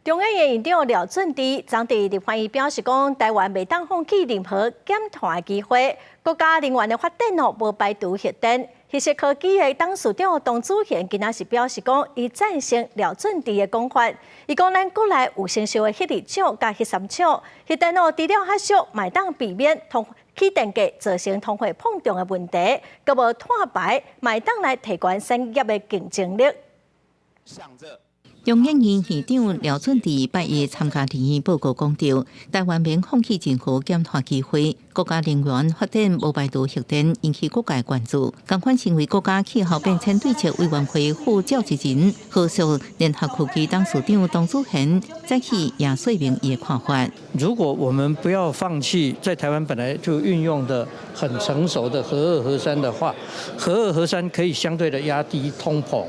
中研院院長廖俊智昨佇立法院表示講，台灣袂當放棄任何減碳的機會，國家能源的發展哦，無排除核電。核食科技的董事長董子賢今仔是表示講，伊贊成廖俊智的講法。伊講咱國內有成熟的核二廠佮核三廠，核電哦除了較俗，嘛會當避免通起電價造成通貨膨脹的問題，閣無碳排，嘛會當來提懸產業的競爭力。中研院院長廖俊智拜一參加立院報告講著，台灣免放棄任何減碳機會，國家能源發展無排除核電，引起各界關注。仝款身為國家氣候變遷對策委員會副召集人，和碩聯合科技董事長董子賢早起也說明伊的看法。如果我們不要放棄在台灣本來就運用的很成熟的核二核三的話，核二核三可以相對的壓低通膨。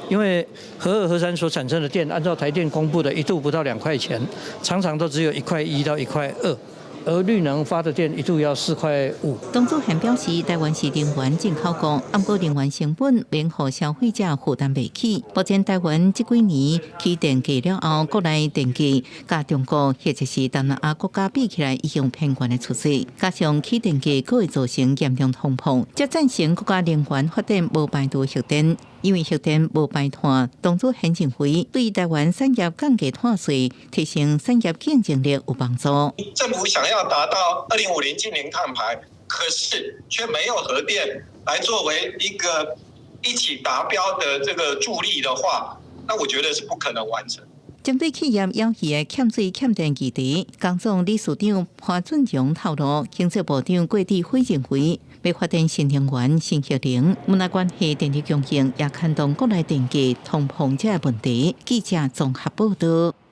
因為核二核三所產生的電，按照台電公布的一度不到2塊錢，常常都只有1塊1到1塊2，而綠能發的電一度要4塊5。董子賢表示，台灣是能源進口國，毋過能源成本免予消費者負擔袂起。目前台灣這幾年起電價了後，國內電價佮中國或者是東南亞國家比起來已經偏懸的趨勢，加上起電價閣會造成嚴重通膨，才贊成國家能源發展無排除核電。因為核電無排碳，董子賢認為對台灣產業降低碳稅、提升產業競爭力有幫助。政府想要達到2050淨零碳排，可是卻沒有核電來作為一個一起達標的這個助力的話，那我覺得是不可能完成。針對企業養魚的欠水欠電議題，工總理事長潘俊榮透露，經濟部長郭智輝認為，欲發展新能源、新核能，毋但關係電力供應，也牽動國內電價通膨這個問題。記者綜合報道。